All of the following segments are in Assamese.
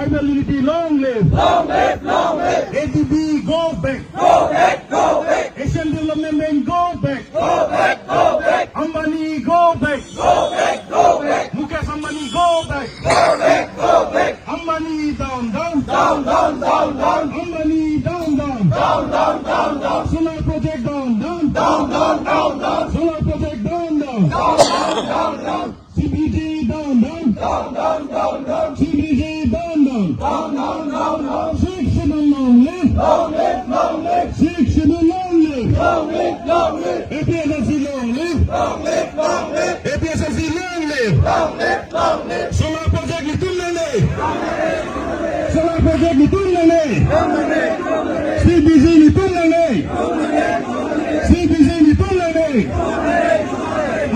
Tribal unity, long live. Long live, long live. ADB, go back. Go back, go back. Asian Development Bank, go back. Go back, go back. Ambani, go back. Go back, go back. Mukesh Ambani, go back. Go back, go back. Ambani, down, down. Down, down, down, down. Ambani, down, down. Down, down, down, down. Solar project, down, down. Down, down, down, down. Solar project, down, down. Down, down, down, down. CBG, down, down. Down, down, down, down. CBG, down, down. Down, down, down, down. Six schedule, long live. Long live, long live. Six schedule, long live. Long live, long live. APSLC, long live. Long live, long live. APSLC, long live. Long live, long live. Solar project, nitul nene. Solar project, nitul nene. CBG, nitul nene. CBG, nitul nene.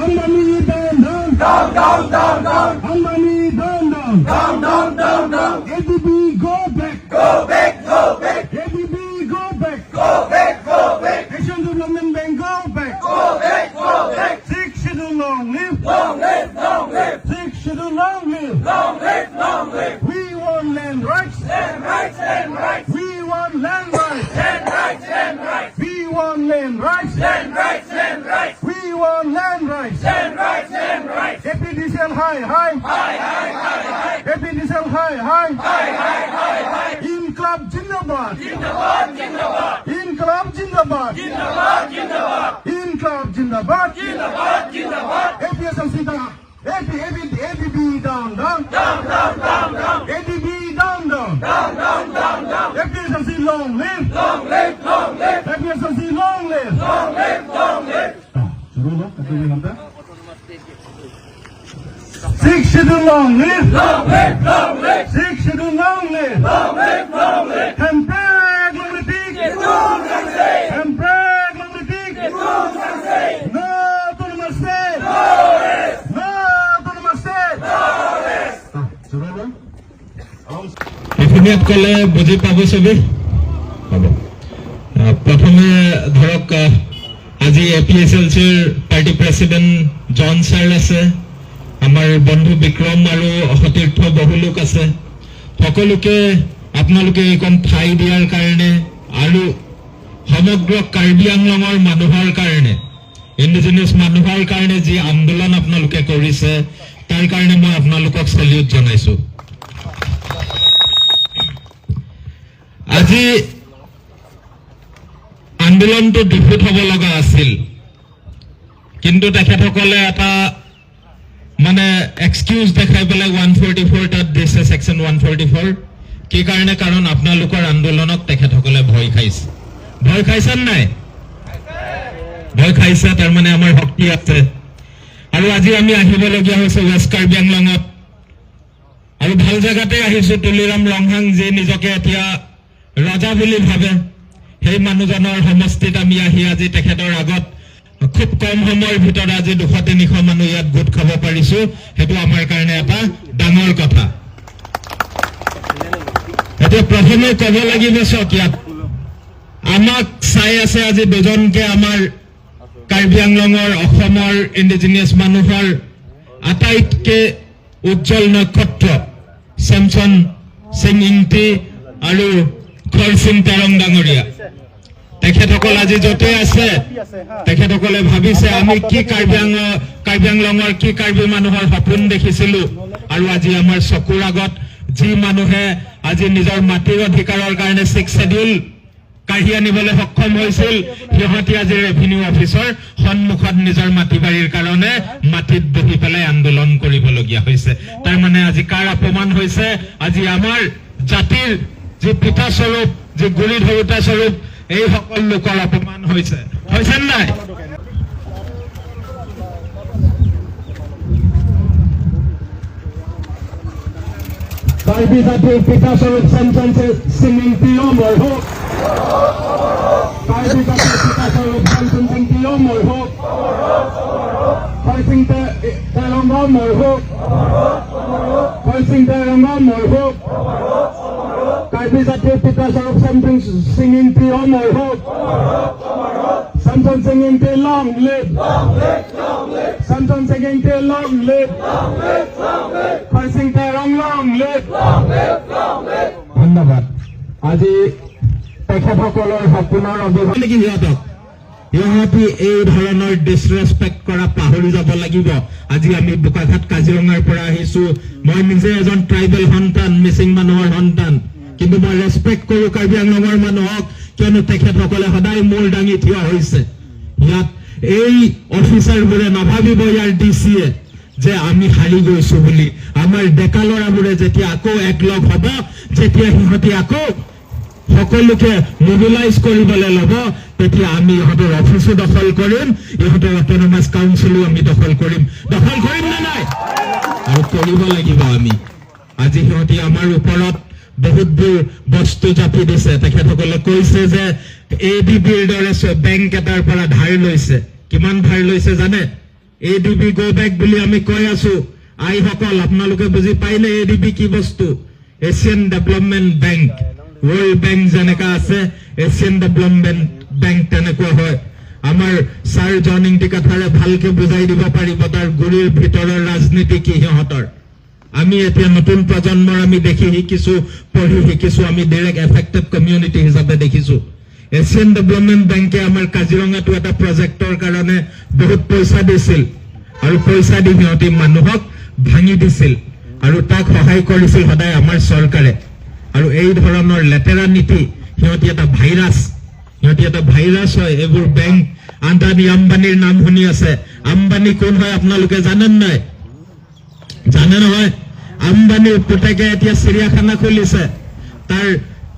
Ambani, down, down. Down, down, down, down. Ambani, down, down. Down, down, down, down. ADB, go back. Go back, go back. ADB, go back. Go back, go back. Asian Development Bank, go back. Go back, go back. Six schedule, long live. Long live, long live. Six schedule, long live. Long live, long live. We want land rights. Land rights, land rights. We want land rights. Land rights, land rights. We want land rights. Land rights, land rights. We want land rights. Land rights, land rights. APDCL high, high. High, high, high, high. APDCL high, high. High, high, high, high. Inquilab Zindabad. Zindabad, Zindabad. Inquilab Zindabad. Zindabad, Zindabad. Inquilab Zindabad. Zindabad, Zindabad. APSLC down. AP, AP, ADB down, down. Down, down, down, down. ADB down, down. Down, down, down, down. APSLC long live. Long live, long live. APSLC long live. Long live, long live. Six schedule long live. Long live, long live. Six schedule long live. Long live, long live. Tempreg Lumritik. No autonomous state. No autonomous state. অসমীয়াত ক'লে বুজি পাব চবেই পাব। প্ৰথমে ধৰক আজি এ পি এছ এল চিৰ পাৰ্টি প্ৰেচিডেণ্ট জন ছাৰ আছে, আমাৰ বন্ধু বিক্ৰম আৰু সতীৰ্থ বহু লোক আছে। সকলোকে আপোনালোকে এইকণ ঠাই দিয়াৰ কাৰণে আৰু সমগ্ৰ কাৰ্বি আংলঙৰ মানুহৰ কাৰণে, ইণ্ডিজিনিয়াছ মানুহৰ কাৰণে যি আন্দোলন আপোনালোকে কৰিছে, তাৰ কাৰণে মই আপোনালোকক চেলিউট জনাইছো। আজি আন্দোলনটো ডিফিট হ'ব লগা আছিল, কিন্তু তেখেতসকলে এটা মানে এক্সকিউজ দেখাই পেলাই 144 তাত দিছে, ছেকশ্যন 144। কি কাৰণে? কাৰণ আপোনালোকৰ আন্দোলনক তেখেতসকলে ভয় খাইছে। ভয় খাইছে নাই? ভয় খাইছে, তাৰমানে আমাৰ শক্তি আছে। আৰু আজি আমি আহিবলগীয়া হৈছে ৱেষ্ট কাৰ্বি আংলঙত আৰু ভাল জেগাতে আহিছো। তুলিৰাম ৰংহাং যি নিজকে এতিয়া ৰজা বুলি ভাবে, সেই মানুহজনৰ সমষ্টিত আমি আহি আজি তেখেতৰ আগত খুব কম সময়ৰ ভিতৰত আজি 200-300 মানুহ ইয়াত গোট খাব পাৰিছো। সেইটো আমাৰ কাৰণে এটা ডাঙৰ কথা। এতিয়া প্ৰথমে ক'ব লাগিব, চাওক, ইয়াত আমাক চাই আছে আজি দুজনকে আমাৰ কাৰ্বি আংলঙৰ, অসমৰ ইণ্ডিজিনিয়াছ মানুহৰ আটাইতকৈ উজ্জ্বল নক্ষত্ৰ চেমচন সিং ইংতি আৰু খৰসিং তেৰং ডাঙৰীয়া। তেখেতসকল আজি য'তে আছে, তেখেতসকলে ভাবিছে আমি কি কাৰ্বি আংলঙৰ কি কাৰ্বি মানুহৰ সপোন দেখিছিলো, আৰু আজি আমাৰ চকুৰ আগত যি মানুহে আজি নিজৰ মাটিৰ অধিকাৰৰ কাৰণে ছিক্স শ্বেডিউল কাঢ়ি আনিবলৈ সক্ষম হৈছিল, সিহঁতি আজি ৰেভিনিউ অফিচৰ সন্মুখত নিজৰ মাটি বাৰীৰ কাৰণে মাটিত বহি পেলাই আন্দোলন কৰিবলগীয়া হৈছে। তাৰমানে আজি কাৰ অপমান হৈছে? আজি আমাৰ জাতিৰ যি পিতাস্বৰূপ, যি গুৰি ধৰোতা স্বৰূপ, এইসকল লোকৰ অপমান হৈছে। হৈছে নাই? কাৰ্বি জাতিৰ পিতাস্বৰূপ চেমচন সিং ইংতি অমৰ হওক। কাৰ্বি জাতিৰ পিতাস্বৰূপ চেমচন সিং অমৰ হওক। খৰসিং তেৰং অমৰ হওক। খৰসিং তেৰং অমৰ হওক। কাৰ্বি জাতিৰ পিতাস্বৰূপ চেমচন সিং ইংতি অমৰ হওক। Samson Samson Sing Engti, long live! Long live! Long live! Samson Sing Engti, long live! Long live! Long live! Kharsing Terang, long live! Long live! Long live! ধন্যবাদ। আজি তেখেতসকলৰ সপোনৰ অভিভাৱক নেকি সিহঁতক, সিহঁতি এই ধৰণৰ ডিছৰেচপেক্ট কৰা পাহৰি যাব লাগিব। আজি আমি বোকাখাট কাজিৰঙাৰ পৰা আহিছো। মই নিজে এজন ট্ৰাইবেল সন্তান, মিচিং মানুহৰ সন্তান, কিন্তু মই ৰেচপেক্ট কৰো কাৰ্বি আংলঙৰ মানুহক, কিয়নো তেখেতসকলে সদায় মূৰ দাঙি থিয় হৈছে। ইয়াত এই অফিচাৰবোৰে নাভাবিব, ইয়াৰ ডি চিয়ে, যে আমি হাৰি গৈছো বুলি। আমাৰ ডেকা ল'ৰাবোৰে যেতিয়া আকৌ একলগ হ'ব, যেতিয়া সিহঁতি আকৌ সকলোকে মবিলাইজ কৰিবলৈ ল'ব, তেতিয়া আমি ইহঁতৰ অফিচো দখল কৰিম, ইহঁতৰ অট'নমাছ কাউন্সিলো আমি দখল কৰিম। দখল কৰিম নে নাই? আৰু কৰিব লাগিব আমি। আজি সিহঁতি আমাৰ ওপৰত বহুতবোৰ বস্তু জাপি দিছে। তেখেতসকলে কৈছে যে এ ডি বিৰ দৰে বেংক এটাৰ পৰা ধাৰ লৈছে। কিমান ধাৰ লৈছে জানে? "ADB go back" বুলি আমি কৈ আছো। আইসকল, আপোনালোকে বুজি পাইনে এ ডি বি কি বস্তু? Asian development bank. World bank যেনেকা আছে, এছিয়ান ডেভেলপমেণ্ট বেংক তেনেকুৱা হয়। আমাৰ ছাৰ জন ইংতি কাথাৰে ভালকে বুজাই দিব পাৰিব তাৰ গুৰিৰ ভিতৰৰ ৰাজনীতি কি সিহঁতৰ। আমি এতিয়া নতুন প্ৰজন্মৰ, আমি দেখি শিকিছো, পঢ়ি শিকিছো, আমি ডিৰেক্ট এফেক্টেড কমিউনিটি হিচাপে দেখিছো। এছিয়ান ডেভেলপমেণ্ট বেংকে আমাৰ কাজিৰঙাটো এটা প্ৰজেক্টৰ কাৰণে বহুত পইচা দিছিল আৰু পইচা দি সিহঁতি মানুহক ভাঙি দিছিল আৰু তাক সহায় কৰিছিল সদায় আমাৰ চৰকাৰে। আৰু এই ধৰণৰ লেতেৰা নীতি, সিহঁতি এটা ভাইৰাছ, সিহঁতি এটা ভাইৰাছ হয় এইবোৰ বেংক। আদানী আম্বানীৰ নাম শুনি আছে। আম্বানী কোন হয় আপোনালোকে জানেন নাই? জানে নহয়? আম্বানীৰ পুতেকে এতিয়া চিৰিয়াখানা খুলিছে। তাৰ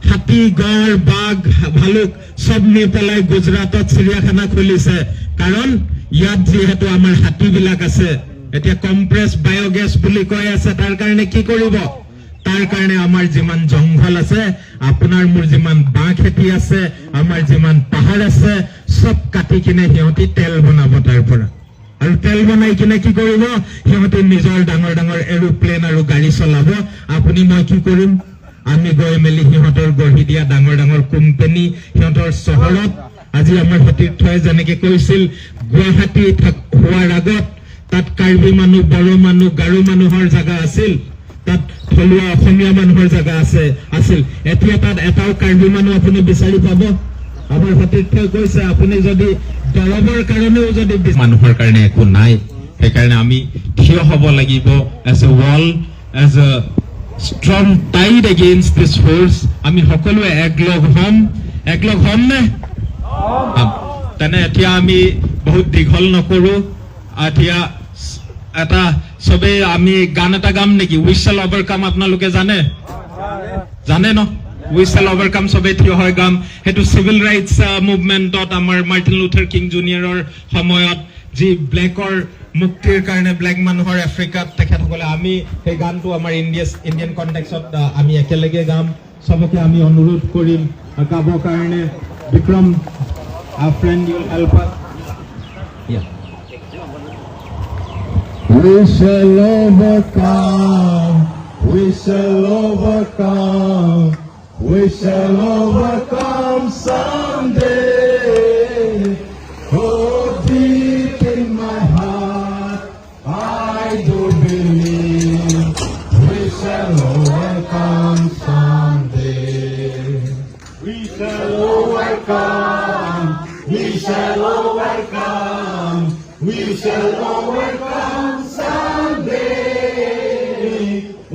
হাতী, গড়, বাঘ, ভালুক চব নি পেলাই গুজৰাটত চিৰিয়াখানা খুলিছে। কাৰণ ইয়াত যিহেতু আমাৰ হাতীবিলাক আছে, এতিয়া কম্প্ৰেছ বায়'গেছ বুলি কৈ আছে, তাৰ কাৰণে কি কৰিব? তাৰ কাৰণে আমাৰ যিমান জংঘল আছে, আপোনাৰ মোৰ যিমান বাঁহ খেতি আছে, আমাৰ যিমান পাহাৰ আছে, চব কাটি কিনে সিহঁতি তেল বনাব তাৰ পৰা। আৰু তেল বনাই কিনে কি কৰিব? সিহঁতি নিজৰ ডাঙৰ ডাঙৰ এৰোপ্লেন আৰু গাড়ী চলাব। আপুনি মই কি কৰিম? আমি গৈ মেলি সিহঁতৰ গঢ়ি দিয়া ডাঙৰ ডাঙৰ কোম্পানী, সিহঁতৰ চহৰত, আজি আমাৰ সতীৰ্থই যেনেকে কৈছিল, গুৱাহাটী হোৱাৰ আগত তাত কাৰ্বি মানুহ, বড়ো মানুহ, গাৰো মানুহৰ জাগা আছিল, তাত থলুৱা অসমীয়া মানুহৰ জাগা আছিল। এতিয়া তাত এটাও কাৰ্বি মানুহ আপুনি বিচাৰি পাব? আমাৰ সতীৰ্থই কৈছে, আপুনি যদি দৰৱৰ কাৰণেও যদি মানুহৰ কাৰণে একো নাই। সেইকাৰণে আমি থিয় হ'ব লাগিব as a wall, as a strong tide against this force. আমি সকলোৱে একলগ হ'ম। একলগ হ'ম নে? হ'ম। তেনে এতিয়া আমি বহুত দীঘল নকৰো। এতিয়া এটা চবেই আমি গান এটা গাম নেকি? "We shall overcome" আপোনালোকে জানে? জানে ন? "We shall overcome" চবেই থিয় হৈ গাম। সেইটো চিভিল ৰাইটছ মুভমেণ্টত আমাৰ মাৰ্টিন লুথাৰ কিং জুনিয়ৰৰ সময়ত যি ব্লেকৰ মুক্তিৰ কাৰণে, ব্লেক মানুহৰ আফ্ৰিকাত তেখেতসকলে, আমি সেই গানটো আমাৰ ইণ্ডিয়ান কণ্টেক্সত আমি একেলগে গাম। চবকে আমি অনুৰোধ কৰিম গাবৰ কাৰণে। Vikram, friend, you'll help. Yeah. We shall overcome, we shall overcome, we shall overcome someday. Oh, deep in my heart, I do believe we shall overcome someday. We shall overcome, we shall overcome, we shall overcome someday.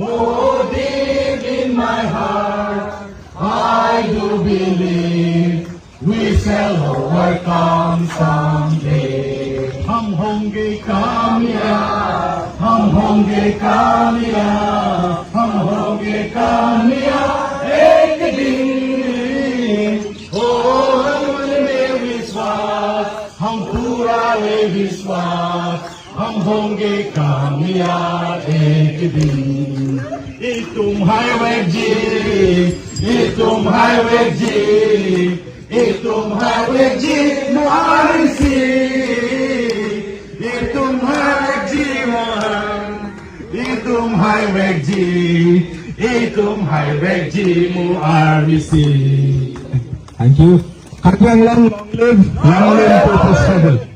Oh, deep in my heart, I do believe we shall overcome someday. हम होंगे कामयाब, हम होंगे कामयाब, हम होंगे कामयाब एक दिन। ओ मन में विश्वास, हम पूरा है विश्वास, हम होंगे कामयाब एक दिन। Itum highway G, itum highway G, itum highway G, Muarisi, itum highway G, itum highway G, itum highway G, Muarisi. Thank you. Karbi Anglong long live, long live people struggle.